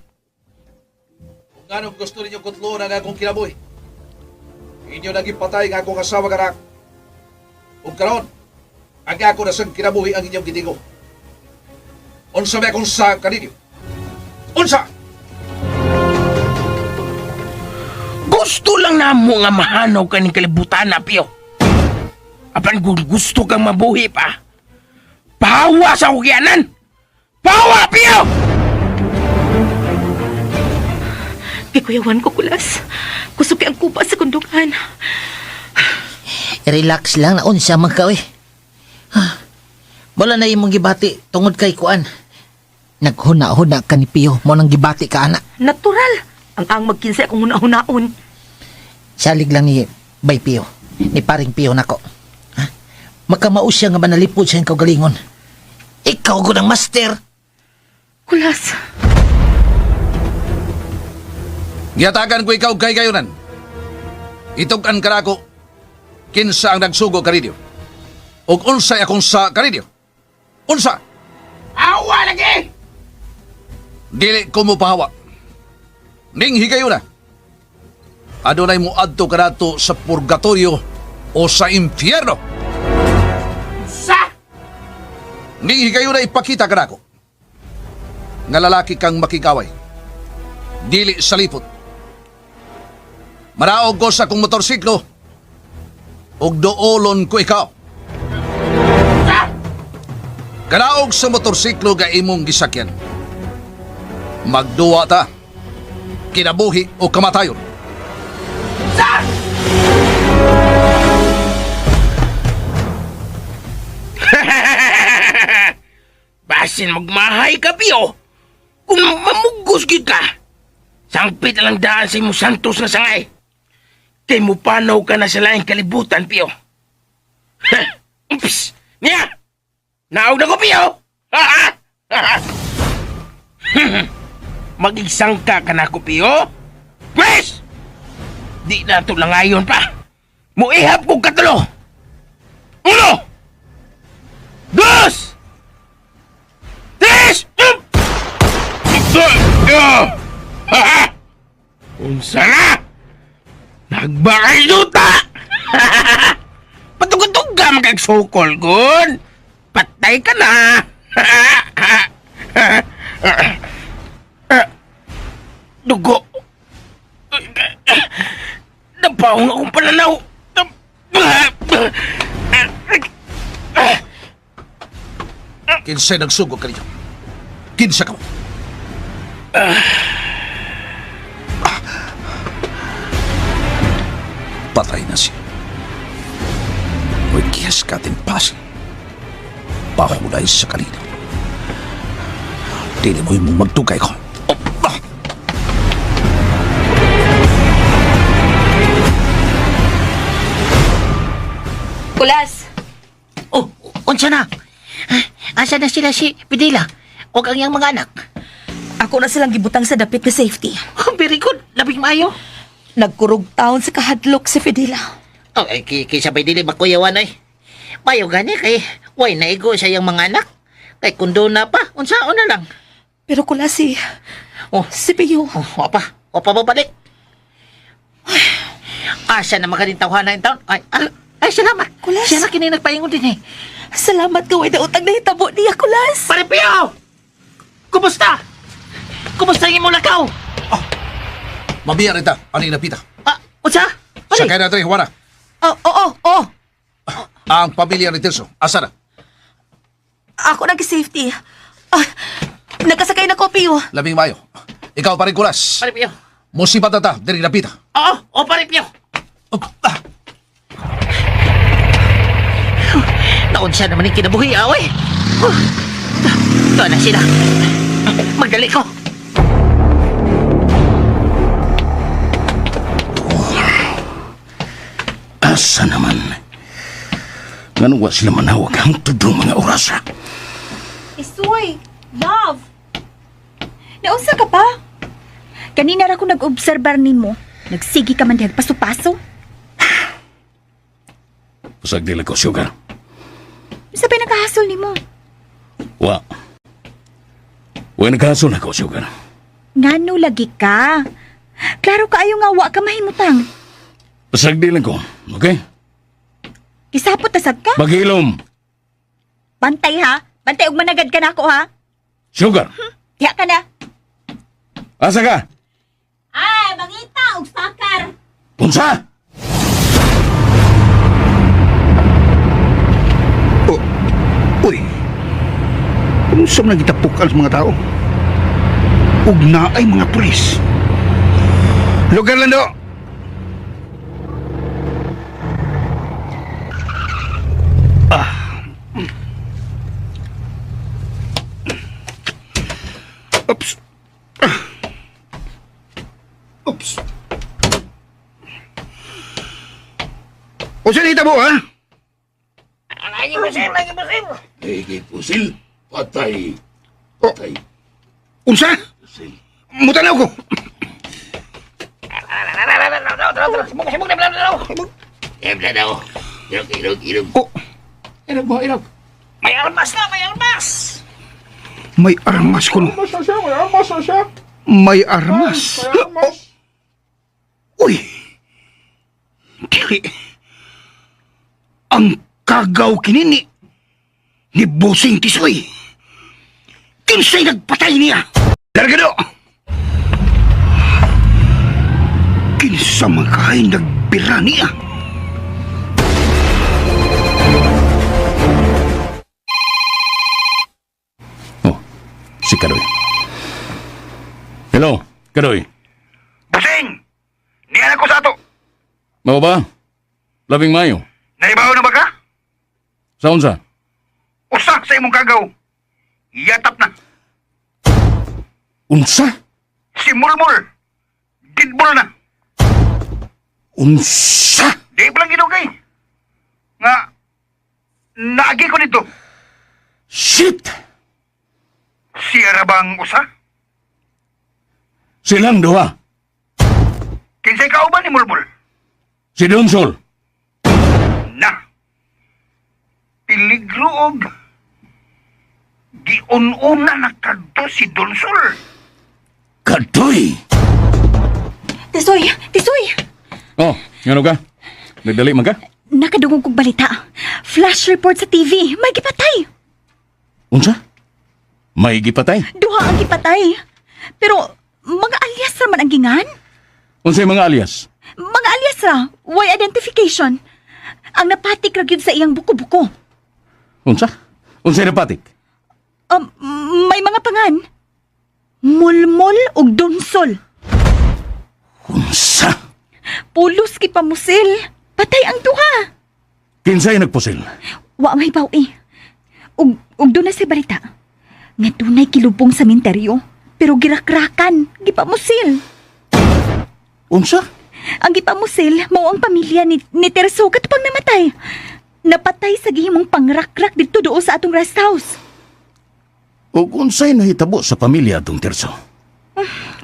Kung anong gusto ninyo kutlo ang akong kinabuhi. Inyo naging patay ang akong asawa karak. Ug karon, ang ako na sang kinabuhi ang inyong gitigo. Unsa may akong sa kaninyo? Unsa? Gusto lang namo nga mahanaw ka ng kalibutan na, Pio. Apan kung gusto kang mabuhi pa, pahawa sa ugyanan! Pahawa, Pio! Gikuyawan ko, Kulas. Kusog kay ang kupa sa kundukan. Relax lang na unsa man ka oy. Wala na imong gibati tungod kay kuan. Naghuna-huna ka ni Pio mo nang gibati ka ana. Natural. Ang magkinsay akong huna-hunaon. Salig lang ni Bay Pio, ni paring Pio nako. Makamao siya nga manalipod sa iyang kaugalingon. Ikaw gud ang master. Kulas. Gihatagan ko ikaw kay gayunan. Itug-an ka nako kinsa ang nagsugo kaninyo. Ug unsay akong sa kaninyo. Unsa? Awa lagi! Dili ko mo pahawa. Ning higayuna. Adunay mo adto kanato sa purgatorio o sa impyerno. Sa! Ning higayuna ipakita kanako. Nga lalaki kang makigaway. Dili sa lipot. Manaog ko sa akong motorsiklo ug doolon ko ikaw. Kanaog sa motorsiklo ga imong gisakyan. Magduwa ta. Kinabuhi o kamatayon. Basin magmahay ka, Pio. Kung mamugos gyud ka, sangpit na lang daan sa imong santos nga sangay. Kay mupanaw ka na sa laing kalibutan, Pio. Ups! Niya! Naog na ko, Pio! Magigsangka ka na ko, Pio. Pwes! Di na ito langayon pa. Muihap kong katulo. Uno! Dos! Tres! Unsa na? Nagbakay yuta! Patugtog ka magagsukol, gun! Patay ka na! Dugo! Napaong akong pananaw! Kinsay nagsugo kaninyo. Kinsa ka mo. Patay na siya. Uy, kiyas ka din pasi. Pahulay sa kanina. Dili mo yung magtugay ko. Oh, ah! Kulas. Oh, unsa na? Asa na sila si Pidila? O ang iyang mga anak? Ako na silang gibutang sa dapit na safety. Oh, very good. Labing maayo. Nagkurog taon sa kahadlok si Fidela. Oh, ay, kaysa pa'y dili makuyawan ay. Mayo gani kay way naigo sa iyang mga anak. Kay kundo na pa, unsaon na lang. Pero kulas si... Oh, Si Pio. oh, wa pa. Wa pa babalik. Ay, asa na magaling tawhana in taon. Ay, ay, ay, salamat. Kulas. Siya na kini nagpaingon din eh. Salamat ka, way utang na hitabo niya, Kulas. Pare Pio! Kumusta? Kumusta ang imong lakaw? Mabiya rita, aning napita. Ah, unsa? Sa Pare, kaya na dre, Juana. Oo, oo, oo. Ang pamilya ni Tirso, asa na? Ako nag-safety. Ah, nakasakay na ko, Pio. Labing mayo. Ikaw pa rin kulas. Pare Pio. Musibat na ta, diri napita. Oo, oh, pare Pio. Oh, ah! Naunsa naman yung kinabuhi, away. Oh, Ito na sila. Magdali ko. Asa naman? Ngano wa sila manawag ang tudong mga orasa? Isoy, love. Nausa ka pa? Kanina ra ko nag-obserbar nimo. Nagsigi ka man dihag paso-paso. Pasag dili ko, sugar. Unsa pa nagkahasol nimo? Wa. Wa nagkasol ako, sugar. Ngano lagi ka? Klaro kaayo nga wa ka mahimutang. Pasag dili ko, okay? Gisapot ta sad ka? Magilom, Bantay ha. Bantay og managad ka nako ha. sugar. Diha ka na. Asa ka? Ay, mangita og sakar. Punsa! Oh, uy. Unsa man gitapok ang mga tao? Ug naay mga pulis. Lugar lang do. Ah. Oops. Ah. Oops. O siya mo, ha? Ay, pusil. Patay. Patay. Unsa? Mutanaw ko. Emla daw. Ilog, ilog, ilog. Oh, Ilog mo, ilog. May armas na, may armas! may armas ko. May armas. Oh. Uy! Dili. Ang kagaw kinini ni Busing Tisoy. Kinsay nagpatay niya. Largado! Kinsa man kahay nagbira niya. Oh, si Kadoy. Hello, Kadoy. Busing! Niya ko sa ato. Mao ba? Labing mayo. Naibaw na ba ka? Sa unsa? Usa sa imong kagaw. Yatap na. Unsa? Si Mulmul. Didbol na. Unsa? Di pa lang ginugay. Nga, naagi ko nito. Shit! Siya ra bang usa? Silang duha. Kinsay kauban ni Mulmul? Si Donsol. Na. Piligro og giun-una na kadto si Donsol. Kadoy! Tisoy! Tisoy! Oh, ngano ka? Nagdali man ka? Nakadungog kog balita. Flash report sa TV. May gipatay. Unsa? May gipatay? Duha ang gipatay. Pero mga alias ra man ang gingan. Unsay mga alias? Mga alias ra, way identification. Ang napatik ra gyud sa iyang buko-buko. Unsa? Unsay napatik? May mga pangan. Mulmol ug donsol. Unsa? Pulos gipamusil. Patay ang duha. Kinsay nagpusil? Wa may bawi. Ug ug doon na si balita. Nga dunay kilubong sa minteryo, pero girakrakan, gipamusil. Unsa? Ang gipamusil mao ang pamilya ni Terso katupang namatay. Napatay sa gihimong pangrakrak didto duol sa atong rest house. Ug unsay nahitabo sa pamilya atong Tirso?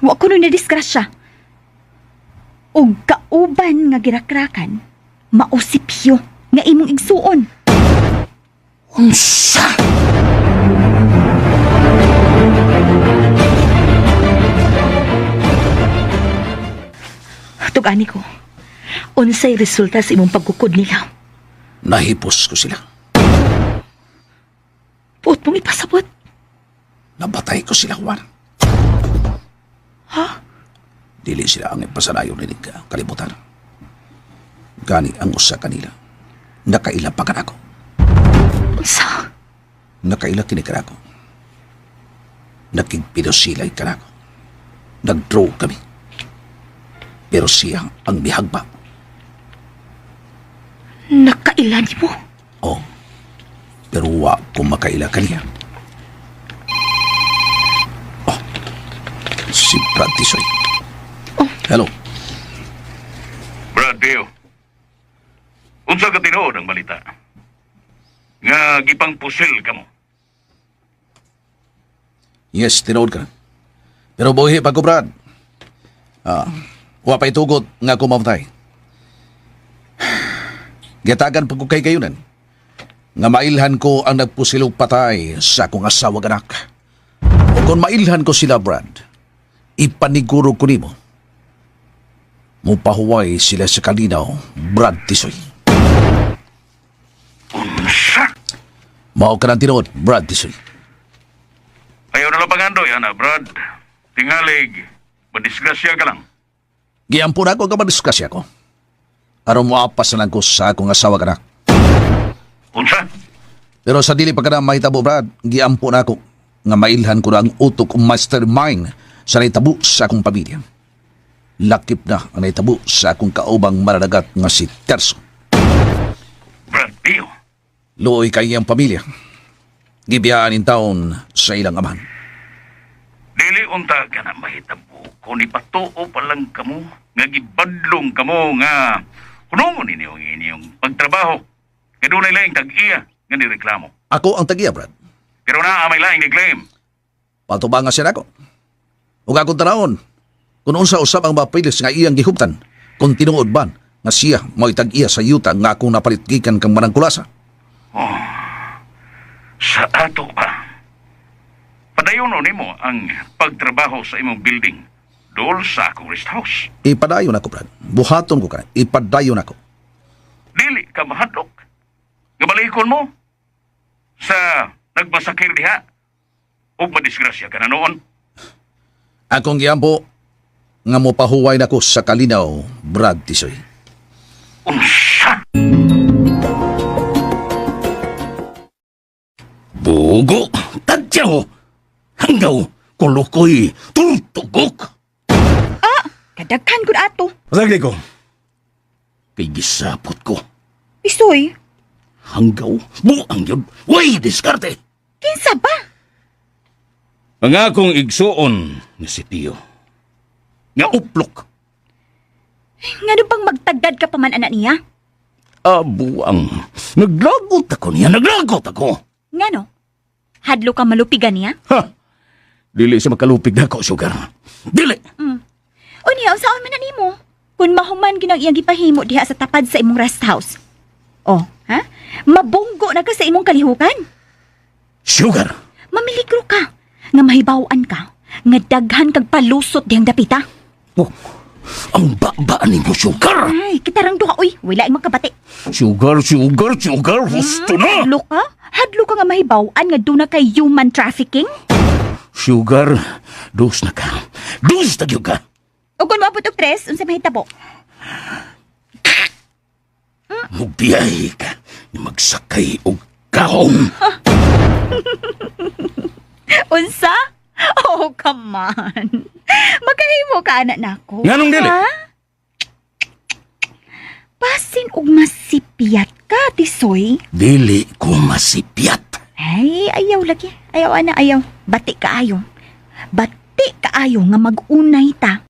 Wa ko na disgrasya. Og kauban nga girakrakan, mao si Pio nga imong igsuon. Unsa? Tugani ko. Unsay resulta sa imong pagkukod nila. Nahipos ko sila. Puot mong ipasabot. Nabatay ko sila, Juan. Ha? Dili sila ang ipasanayon ni kalibutan. Gani ang usa kanila. Nakaila pa kanako. Unsa? Nakaila kini kanako. Nakigpidosilay kanako. Nag-draw kami. Pero siya ang mihagba. Nakaila nimo? Oh. Pero wa ko makaila kaniya. Oh. Si Brad Tisoy. Hello. Brad Pio. Unsa ka tinuod ang balita? Nga gipang pusil kamo. Yes, tinuod ka. Pero buhi pa ko, Brad. Ah, wa pa'y tugot nga ako mamatay. Gitagan pa ko kay kayunan. Nga mailhan ko ang nagpusilog patay sa akong asawa anak. O kung mailhan ko sila, Brad, ipaniguro ko nimo. Mupahuway sila sa kalinaw, Brad Tisoy. Unsa? Mao ka ng tinuod, Brad Tisoy. Ayaw na lang pangandoy, ana, Brad. Tingalig, madisgrasya ka lang. Giampo na ako ang kamadisgrasya ko. Aron moapas na lang ko sa akong asawa anak. Unsa? Pero sa dili pa ka na mahitabo, Brad, giampo na ako nga mailhan ko na ang utok o mastermind sa nahitabo sa akong pamilya. Lakip na ang nahitabo sa akong kaubang maradagat nga si Terso. Brad Pio. Luoy kay iyang pamilya. Gibiyaan in taon sa ilang amahan. Dili unta ka na mahitabo kung ipatuo pa lang kamo, nga gibadlong kamo nga hunungon ninyo ang inyong pagtrabaho. Nga dunay laing tag-iya nga nireklamo. Ako ang tagiya, Brad. Pero naa may laing ni-claim. Patubanga siya nako. Ug akong tanawon, kung unsa usab ang mapilis nga iyang gihuptan, kung tinuod ba nga siya mo'y tag-iya sa yuta nga akong napalit gikan kang Manang Kulasa. Oh, sa ato pa. Padayon nimo ang pagtrabaho sa imong building dool sa akong rest house. Ipadayon ako, Brad. Buhaton ko ka. Ipadayon ako. Dili ka mahadlok. Gabalikon mo sa nagmasakir diha ug madisgrasya ka na noon. Akong giampo nga mopahuway nako sa kalinaw, Brad Tisoy. Unsa? Bugo, tadyaw, hanggaw, kulukoy, turtugok. Kadaghan gud ato. Pasagli ko. Kay gisapot ko. Isoy, Hanggaw, buang yun, way diskarte. kinsa ba? Ang akong igsuon nga si Tio. Nga uplok. Ngano bang magtagdad ka pa man anak niya? Abuang. Naglagot ako niya, naglagot ako. Ngano? Hadlo ka malupigan niya? Ha! Dili siya makalupig na ako, sugar. Dili! O niya, unsaon man na nimo? Kung mahuman ginang iyang gipahimo diha sa tapad sa imong rest house. Oh, ha? Mabunggo na ka sa imong kalihukan. Sugar! Mamiligro ka. Nga mahibaw-an ka. Nga daghan kag palusot dihang dapita. Oh, ang baba ni mo, sugar! Ay, kita rang duha, uy. Wala imong kabati. Sugar, sugar, sugar! Husto na! Hadlo ka? Hadlo ka nga mahibaw-an nga duna kay human trafficking? Sugar, dos na ka. Dos na gyud ka. O kung moabot og tres, unsa mahitabo? Mubiyahe ka ni magsakay og kahong. Unsa? Oh, come on. Makahimo ka anak nako. Nganong dili? Ha? Basin og masipiyat ka, Tisoy. Dili ko masipyat. Ay, ayaw lagi. Ayaw, ana, ayaw. Bati kaayo. Bati kaayo nga mag-unay ta.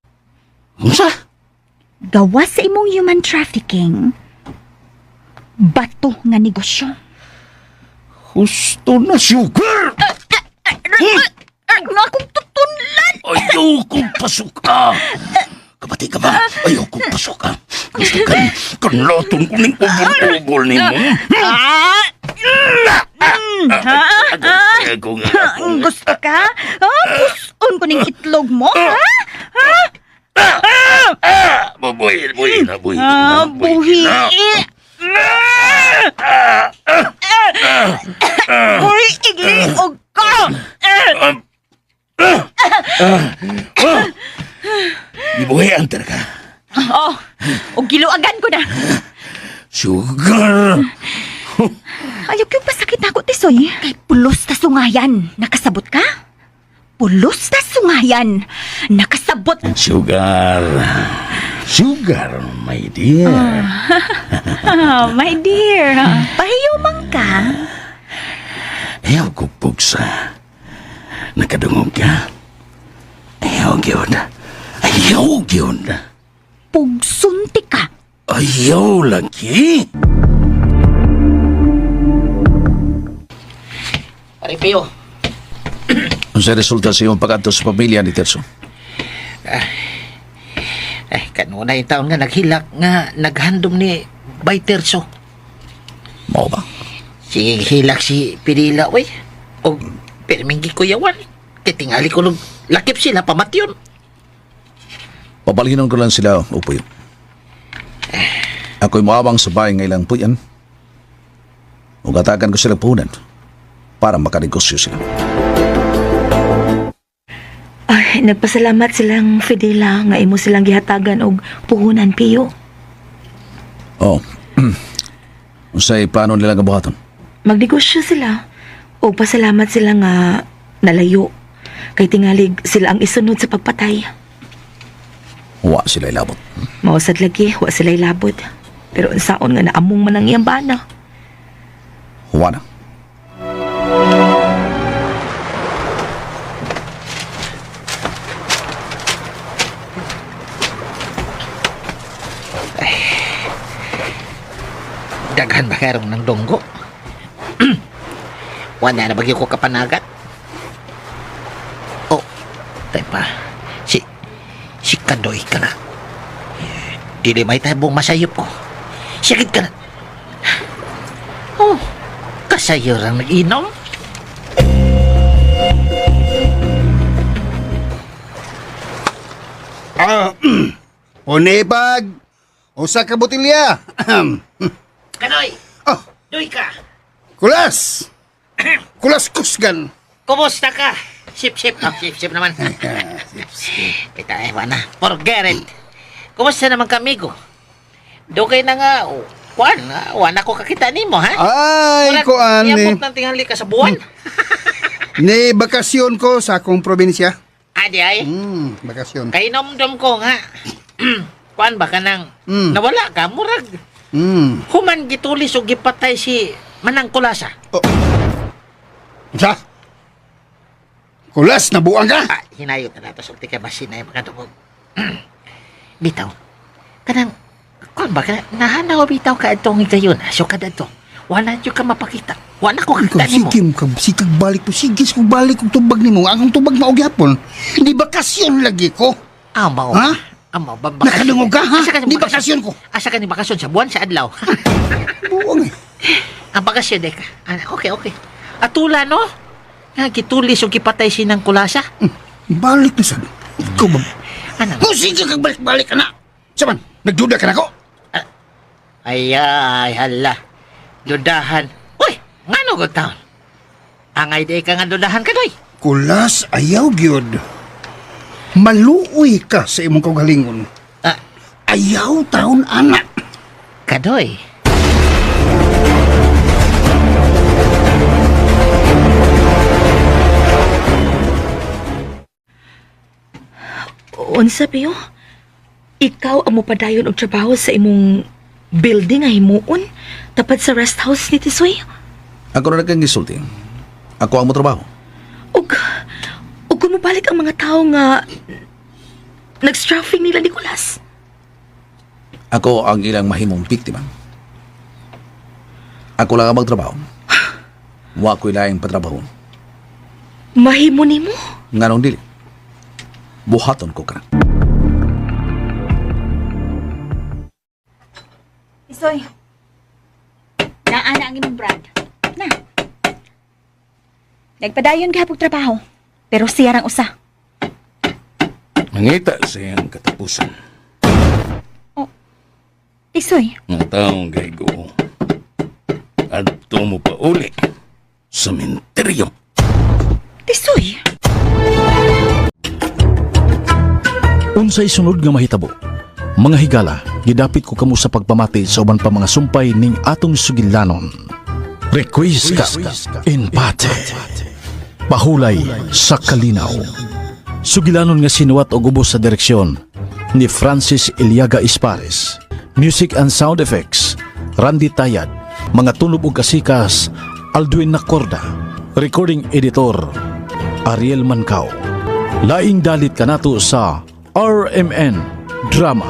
Unsa? Gawa sa imong human trafficking. Bato nga negosyo. Husto na, sugar! Nga akong tutunlan! Ayaw kong pasuka! Kabati ka ba? Ayaw kong pasuka. Gusto ka, kanlatong ko ning ubol-ubol ni mo. Ah! Ako nga ako. Gusto ka? Ah, puson ko ning itlog mo, ha? Bubuhin, buhin na, buhin Ah, na, buhin buhi. na. Uy, igliog ka! Gibuhian talaga. Oh, og giluagan ko na. Sugar! Ayaw yung pasakit ako, Tisoy. Kay pulos ta sungayan. Nakasabot ka? Pulos ta sungayan. Nakasabot. Sugar. Sugar, my dear. Oh, my dear. Pahiyumang ka. Ayaw ko pugsa. Nakadungog ka? Ayaw gyud. Ayaw gyud. Pugsunti ka. Ayaw lagi. Pare Pio, Unsay resulta sa iyong pag-adto sa pamilya ni Terso? eh, kanunay taon nga naghilak nga naghandom ni Bay Terso. Mao ba? Sige, hilak si Pirila, uy. O pirminggi kuyawan. Titingali ko nung lakip sila, pamatyon. Pabalhinon ko lang sila, upoy. Ako'y moabang sa bahay nga ilang puyan. Ug hatagan ko sila puhunan para makanegosyo sila. Ay, nagpasalamat silang Fidela nga imo silang gihatagan og puhunan Pio. Oh. Unsay plano nila nga buhaton? Magnegosyo sila og pasalamat sila nga nalayo. Kay tingalig sila ang isunod sa pagpatay. Wa sila ilabot. Mausad lagi, wa sila ilabot. Pero unsaon nga naamong man ang iyang bana. Wa na. Daghan ba karong ng donggo? Wala na bagyo ko kapanagat. Oh, tay pa. Si Kadoy ka na. Dili may tayo buong masayop ko. Sikit ka na. Oh, kasayo rang nag-inom. Ah, Onebag, usa ka botilya. Kanoy! Oh. Doy ka! Kulas! Kulas kusgan. Kumusta ka? Sip, sip. Oh, sip, sip naman. Pita, eh, wala. Forget it. Kumusta naman kamigo? Dugay na nga, oh, kuan, wala ko kakita nimo, ha? Ay, Murag, kuan ni. Iabot ng tinghali ka sa buwan. Ni bakasyon ko sa akong probinsya. Adi ay, Bakasyon. kainomdom ko nga. Kuan ba ka nang nawala ka, murag. Human gitulis o gipatay si Manang Kulasa. Sa? Kulas, nabuang ka? Ah, hinayot na nato sulti kay basin na yung mga. Bitaw, kanang, kuan ba ka, nahanaw bitaw ka itong higayon. So kada to, wala jud ka mapakita. Wala ko Ikaw, kakita nimo. sige mo ka, sige balik po, sige kung balik kong tubag nimo. Ang akong tubag mao gyapon. Di bakasyon lagi ko. Amaw. Ha? Amaw, ba, bakasyon. Nakadungog ka, ha? Asa ka Di bakasyon ko. Asa ka ni bakasyon sa buwan sa adlaw? Buang eh. Ang bakasyon, deka. Ah, okay, okay. Atula, no? Nga, gitulis o gipatay sinang kulasa. Balik na sad. Ikaw ba? Ano? Oh, sige kag balik-balik ka na. Saman, nagduda ka na ko. Ay, ay, hala. Dudahan. Uy, ngano ko taon? Angay di ka nga dudahan ka, doy. Kulas, ayaw gyud. Maluoy ka sa imong kaugalingon. Ah. Ayaw taon anak. Kadoy. Unsa Pio? Ikaw ang mopadayon og trabaho sa imong building nga himuon tapat sa rest house ni Tisoy? Ako na kang gisulti. Ako ang motrabaho. Ug ug kung mobalik ang mga tao nga nag-strafing nila Nicolas. Ako ang ilang mahimong biktima. Ako lang ang magtrabaho. Wa ko'y laing patrabaho. Mahimo nimo? Nganong dili? Buhaton ko ka. Isoy. Naa na ang imong brad. Na. Nagpadayon gihapon trabaho. Pero siya rang usa. Mangita sa iyang katapusan. Tisoy, Nga taong gaygo. Adto mo pa uli sa menteryo. Tisoy. Unsay sunod nga mahitabo? Mga higala, gidapit ko kamo sa pagpamati sa uban pa mga sumpay ning atong sugilanon. Requiescat in pate. Pahulay sa kalinaw. Sugilanon nga sinuwat og ubos sa direksyon ni Francis Iliaga Ispares. Music and sound effects, Randy Tayad. Mga tunob ug kasikas, Aldwin Nacorda. Recording editor, Ariel Mancao. Laing dalit kanato sa RMN Drama.